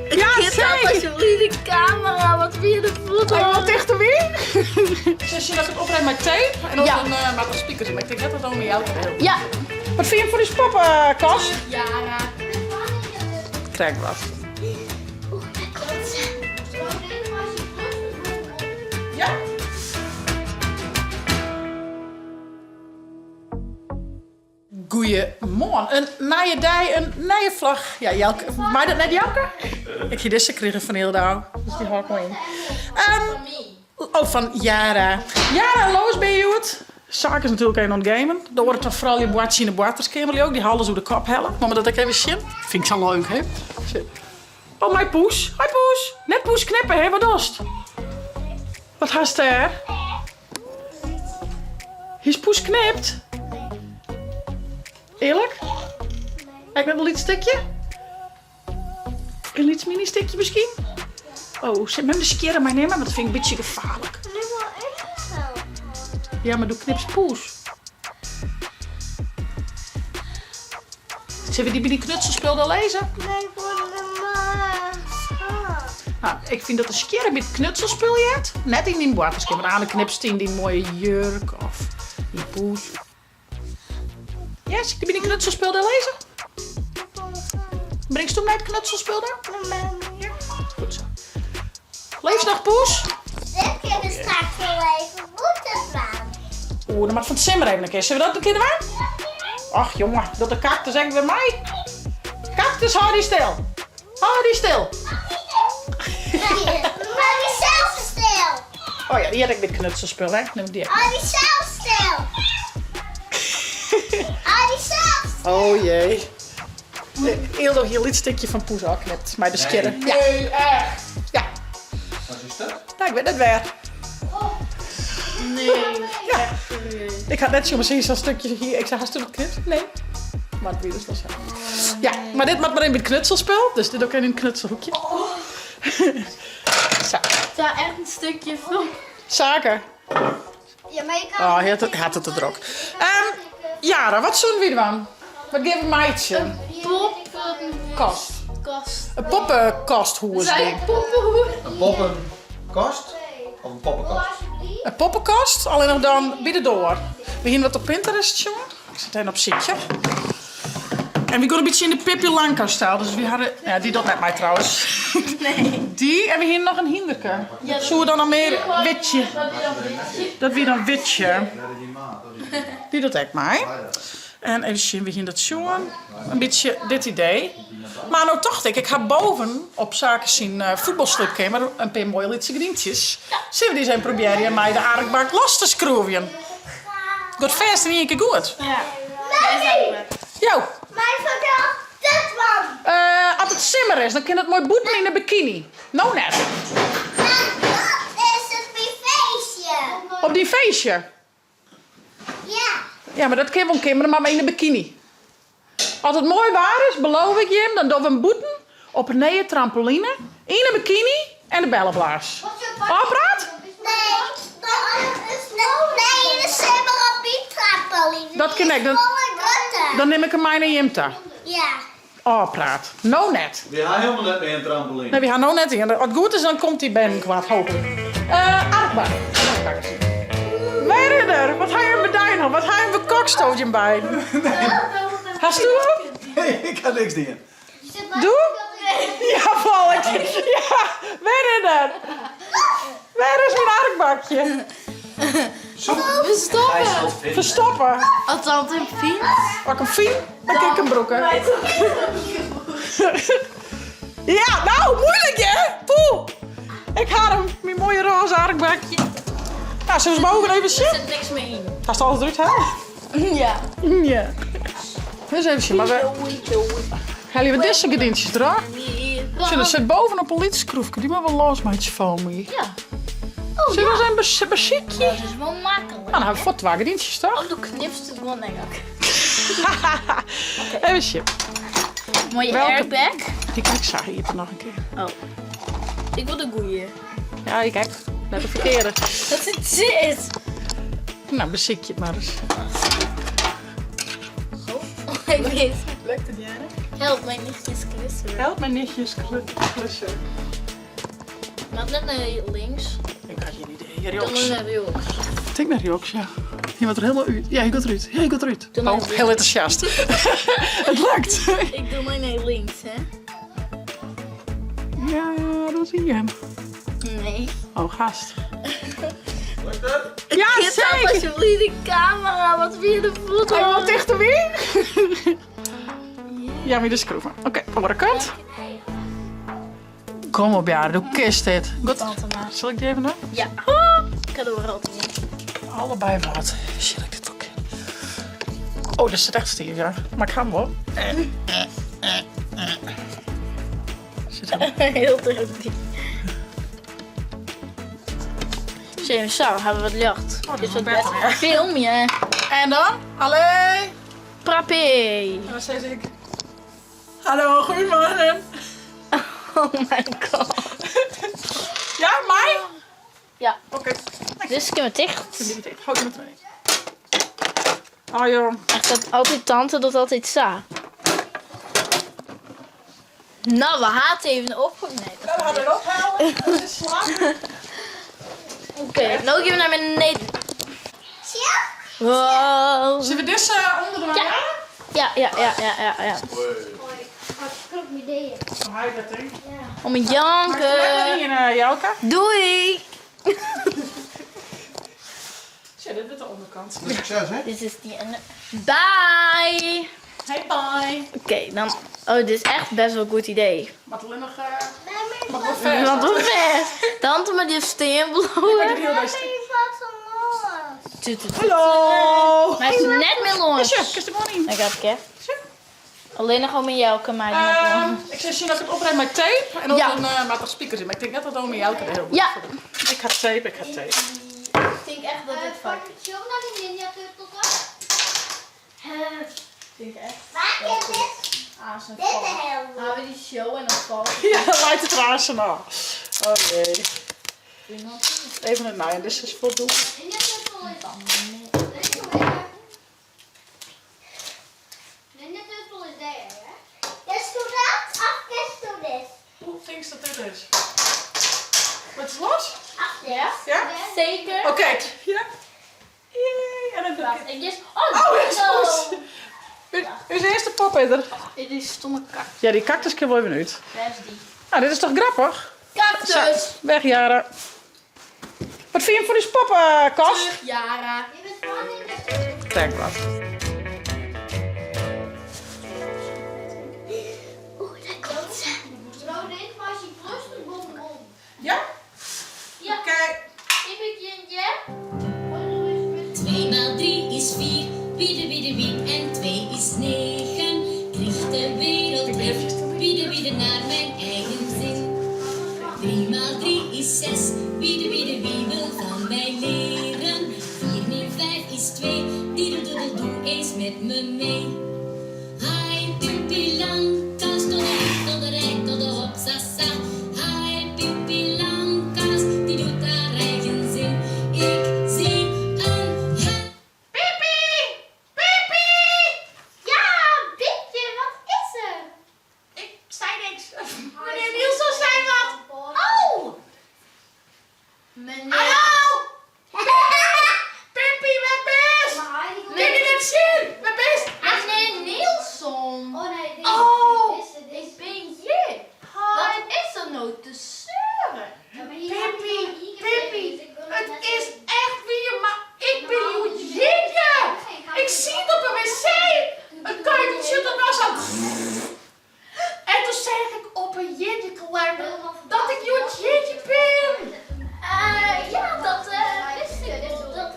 Ja, Kit alsjeblieft de camera, wat wie de foto? Hij wat dichterbij. Ze zien dat ik het oprij met tape en dan Ja. ja. maar wat speakers in. Maar ik denk net dat het om jou te heel. Ja. Wat vind je voor die poppenkast? Jara. Krijg wat. Ja? Goeiemoarn. In nije dei, in nije vlog. Ja, Jelke, mei dat net Jelke? Ik hie dizze krigen fan Hilda, dus dy hâld ik wol yn. Oh, fan Jara. Jara en Lois binne hjoed. Saak is natuerlik even oan it gamen. De oare twa froulju boartsje yn de boarterskeamer leau ik. Dy ha alles oer de kop helle. Moat me dat ek even sjen? Fyn ik sa leuk, hè? Oh, mei poes. Hoi poes. Net poes knippe, hè? Wat dochst? Wat hast dêr? His poes knipt? Earlik? Ek net in lyts stikje? In lyts mini stikje miskien? Oh, sil mem de skjirre meinimme? Want dat fyn ik in bytsje gefaarlik. Ja, mar do knipst poes. Sille we dy by dyn knutselspul dan lizze? Nee, voor de Nou, ik fyn dat de skjirre by it knutselspul heart. Net yn dyn boarterskeamer, want dan knipst yn dyn moaie jurk of dyn poes. Ja, sil ik dy by dyn knutselspul dêr lizze? Bringst do him nei it knutselspul dan? Ja, goed sa. Leefst noch, poes? Dit kin ik straks wol even bûten dwaan. Oeh, dan moat fan 't simmer even in kear. Sille we dat in kear dwaan? Och jonge, docht de kaktus ek wer mei? Kaktus, hâld dy stil. Hâld dy stil. Hâld dy sels stil. Oh ja, dy heart ek by it knutselspul, hè? Nim ik dy ek. Hâld dy sels stil. Hâld dy sels stil. Oh jee. Eeldo hie in lyts stikje fan poes ôfknipt mei de skjirre. Nee, echt? Ja. Wat is dat? Nou, ik wit net wêr. Nee, Ja. echt serieus. Ik had net sjoen, mar sa'n stukje hier. Ik sei, hast it knipt? Nee. Mar it wie dus wol sa. Ja, mar dit moat mar even by it knutselspul. Dus dit ook even yn it knutselhoekje. Sa. Ja, echt in stukje van. Saken. Ja, maar je kan... Oh, hy hat it, hat it te drok. Um, Jara, wat soene wy dwaan? Wat gean we meitsjen? Poppenkast. Kast. In poppekasthûs ding. Poppenhoes. In poppenkast of in poppenkast? In poppenkast, allinnich dan by de doar. We hiene wat op Pinterest sjoen. Ik sit even op sykje. En we gaan in bytsje yn de Pippi Langkous-styl. Dus we hadden, ja, dy docht net mei trouwens. Nee. Dy en we hiene noch in hynderke. Ja, Soe dan noch mear witje. Dat wie dan witje. Dat wie dan witje. Dy docht ek mei. En even sjen, we hiene dat sjoen. In bytsje dit idee. Mar no tocht ik, ik ha boven op Sake syn fuotbalsliepkeamer in pear moaie lytse gerdyntsjes. Sille we dy ris even probearje mei de arkbak los te skroeven? Giet fêst yn ien kear goed. Ja. Jo. Mijn vertel dit man. Uh, as it simmer is, dan kin it moai bûten yn de bikini. No net. Dat is it myn feestje. Op dyn feestje? Ja. Ja, mar dat kin wol in kear, mar dan moat mar yn de bikini. As it moai waar is, beloof ik jim, dan dogge we 'm bûten op 'e nije trampoline, yn 'e bikini en de belleblaas. Ofpraat? Nee, nee, yn de simmer op myn trampoline. Dat kin ek. Dan nim ik him mei nei jim ta. Ja. Ofpraat. No net. Wy ha hielendal net mear in trampoline. Nee, wy ha no net ien. As it goed is, dan komt dy binnenkoart, hooplik. Uh, arkbak. Wêr is er? Wat ha jim bedein hân? Wat ha jim bekokstoofd jim beiden? Hast do him? Nee, ik ha niks dien. Doe? Ja, Valk. Ja, wêr is er? Wêr is myn arkbakje? Verstoppen. Verstoppen. As tante him fynt. As ik him fyn, dan kin ik him brûke. Ja, nou, moeilik hè? Poeh. Ik ha him, myn moaie rôze arkbakje. Nou, zullen we boven even Er sjen? zit niks meer in. Hast alles derút helle? Ja. Ja. Dus even sjen, mar we helje we dizze gerdyntsjes derôf. Sjoch, der sit bovenop in lyts skroefke, dy moatte we losmeitsje folgens my. Ja. Oh, Sille we ja. eens in besykje? Dat is wol maklik. Nou, dan ha we fuort twa gerdyntsjes, toch? Of do knipst it gewoan ek. Even sjen. Mooie Welke- airbag. Dy kin ik sa iepen noch in kear. Oh. Ik wol de goeie. Ja, ik ek. Net de ferkearde. Wat is dit? Nou, besykje it mar ris. Oh, ik weet. Lukt it, Jana? Help mijn nichtjes klussen. Help mijn nichtjes klussen. Maar net naar links. Ik had geen idee. Hier Dan rechts. naar rechts. Ik denk naar rechts, ja. Hier wordt er helemaal uit. Ja, hij gaat eruit. Ja, hij gaat eruit. Doe maar Oh, links. heel enthousiast. Het lukt. Ik doe maar naar links, hè? Ja, dat zie je hem. Nee. Oh, gast. Lukt het? Ja, Geef dan zeker. alsjeblieft de camera, wat weer de voet Hij wil dichterbij. Ja, maar de schroeven. Oké, andere kant. Kom op, ja, doe kist dit. Goed. Zal ik die even doen? Ja. Ik had er altijd in. Allebei wat. Shit, ik dit ook. Oh, dat zit echt stief, ja. Maar ik ga hem wel. Zit hem. Heel druk die. Zo, zo, hebben we wat lucht. Oh, dat Is is wat beter, beter. Film je. En dan? Allee. Prappie. En dan zeg ik... Hallo, goedemorgen. Oh my god. Ja, mij? Ja, Oké. dus kunnen we dicht. Houd je met mee. Oh joh. Echt dat altijd tante dat altijd sa. Nou, we haten even op. Nee, dat- We gaan het ophalen. Het is slapen. Oké, nou gaan we naar beneden. Wow. Zullen we dit onder de Ja. Ja, ja, ja, ja, ja, ja. Oh, hij dat ding. Om een janken. In, Jouke. Doei. Tja, dit is de onderkant. Succes, hè? Dit is die ene. Bye. Hey, bye. Oké, dan. Oh, dit is echt best wel een goed idee. Maar alleen nog... maar wel vers. Want hoe ver? Tante met die steenbloemen. Hallo. Maar het is net meer los. Tja, kus de money. Ik heb het. Alleen nog om in Jelke, maar Ik zei zien dat ik het oprijd met tape en dan Ja. een maar toch speakers in. Maar ik denk net dat Ome Jouke er heel goed Ja. voor doet. Ik ga tape, ik ga tape. Ik denk echt dat dit fout is. Zullen we naar die Ninja Turtle dan? Ik denk echt. Waar is dit? Ah, zo'n Dit val. is heel Dan hebben we die show en dan valt Ja, lijkt het raar zo nou. Oh jee. Even een naaien, dit is voldoende. Ninja Turtle is Ninja Turtle is daar, hè? Is doe dat of is doe dit? Hoe denk je dat dit is? Wat is los? Ja? Ja? Zeker. Oké. Ja. Yay. En dan doe ik het. Ik is. Oh, Oh, het is no. goed. Uw eerste pop is er. Dit is stomme kak. Ja, die cactus kan wel even uit. Waar is die? Nou, dit is toch grappig? Cactus. Zo, weg Jara. Wat vind je voor die poppenkast? Terug, Jara. Je bent gewoon in de Denk wat. Oeh, daar komt ze. Zo, dit was je grootste bonbon. Ja? Ja. Oké. Ik ben Jintje. 2 maal 3 is 4, wie de wie de wie en 2 is 9. Kriegt de wereld weg, wie de wie de naar mijn eigen zin. 3 maal 3 is 6, wie de wie de wie wil van mij leren. 4 min 5 is 2, doedel doe eens met me mee. Hi Pippi Langkous, tot de hip, tot de rij, tot de hop, sa sa. Hi Pippi Langkous, die doet haar eigen zin. Ik zie een ha. Pipi! Pipi! Ja, Bietje, wat is er? Ik zei niks. Meneer Nielsen zei wat. Oh! Meneer. Hallo! Pippi, mijn best! Kun je dit zien? Mijn best! Meneer Nielsen. Oh nee, dit Oh. dit is dit Ik ben je. Wat is er nou te zeuren? Pippi, Pippi, het is echt weer, maar ik ben jouw jintje. Ik zie het op de wc. Een kuikentje dat was aan. En toen zeg ik op een jintje kalender dat ik jouw jintje ben. Ja, dat wist ik wel. Dat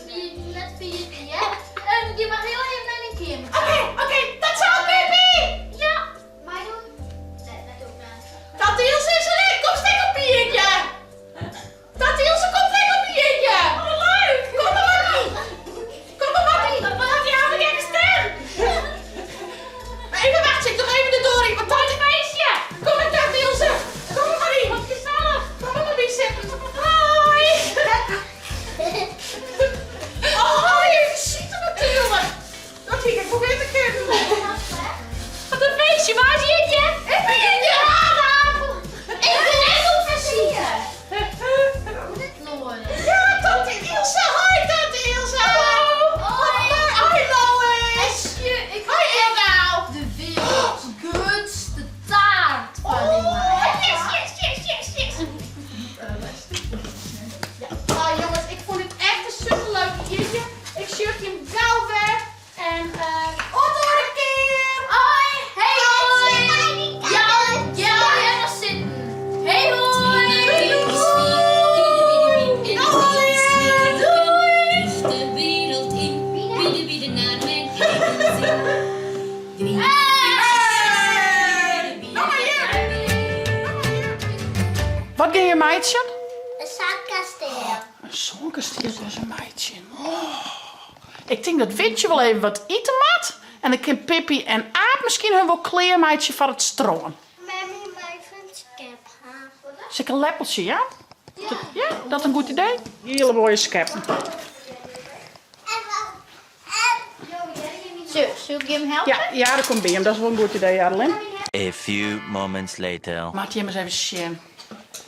wie net wie je En je mag heel even naar een kamer. Oké, oké, dat zou Pippi. Ja. Maar doen? Nee, dat doe ik niet. Tante Ilse is er in. Kom stik op je jintje. Tante Ilse, kom stik op je jintje. Oh, leuk. Kom maar, Makkie. Kom maar, Makkie. Laat die avond even stem. Maar even wachten, ik nog even de door in, want tante meisje. Kom maar, tante Ilse. Kom maar, Marie. Wat gean je meitsjen? In sânkasteel. In sânkasteel gean se meitsjen. Oh. Ik tink dat Witje wol even wat ite moat. En dan kin Pippi en Aap miskien hun wol klear meitsje foar it strân. Memmie mei in skep ha. Sil ik in leppeltsje jaan? Ja, dat in goed idee? Hiele moaie skeppen. Sil ik jim helpe? Ja, ja, dat komt by him. Dat is wol in goed idee, Adeline. A few moments later. Moat jim ris even sjen.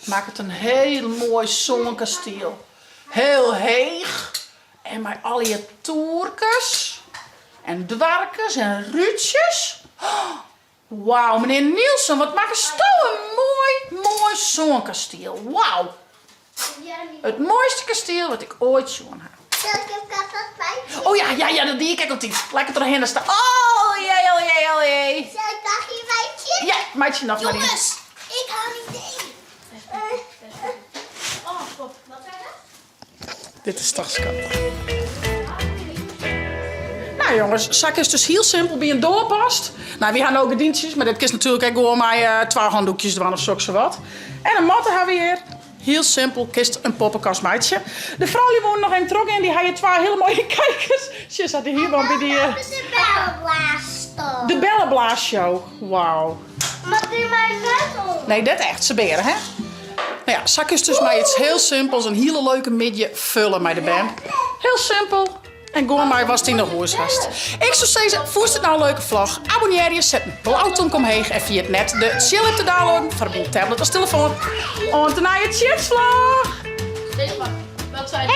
Makket in hiel moai sânkastiel. Hiel heech en mei allegear toerkes en doarkes en rútsjes. Wauw, menear Nielsen, wat makkesto in moai, moai sânkastiel. Wauw. It moaiste kastiel wat ik oait sjoen ha. Oh ja, ja, ja, dat die ik ek altyd. Lekker trochhinne sta. Oh jee, oh jee, oh jee. Sil ik noch ien meitsjen? Ja, meitsje noch mar ien. Jonges, ik ha in idee. Dit is toch skattich. Nou jongens, sa kinst dus hiel simpel by in doarpost. Nou, wy ha no gerdyntsjes, mar dit kinst natuerlik ek gewoan mei eh, twa handoekjes dwaan of sokssawat. En in matte ha we hjir. Hiel simpel kinst in poppekast meitsje. De froulju woene noch even trochgean, dy ha hjir twa hiele moaie kijkers. Sjoch, sa dy hier by dy... Dat is de bellenblaasshow. De bellenblaasshow, wauw. Maar doe maar net om. Nee, dat echt, se bearen, hè? Nou ja, sa kinst dus mei iets hiel simpels in hiele leuke middei fulle mei de bern. Hiel simpel en gewoan mei watst yn 'e hûs hast. Ik soe sizze, fûnst it no in leuke vlog? Abonnearje, set in blau tomke omheech en ferjit net de Tsjil-app te downloaden foar op dyn tablet as telefoan. Oant de nije Tsjipsvlog! Wat zei Hey!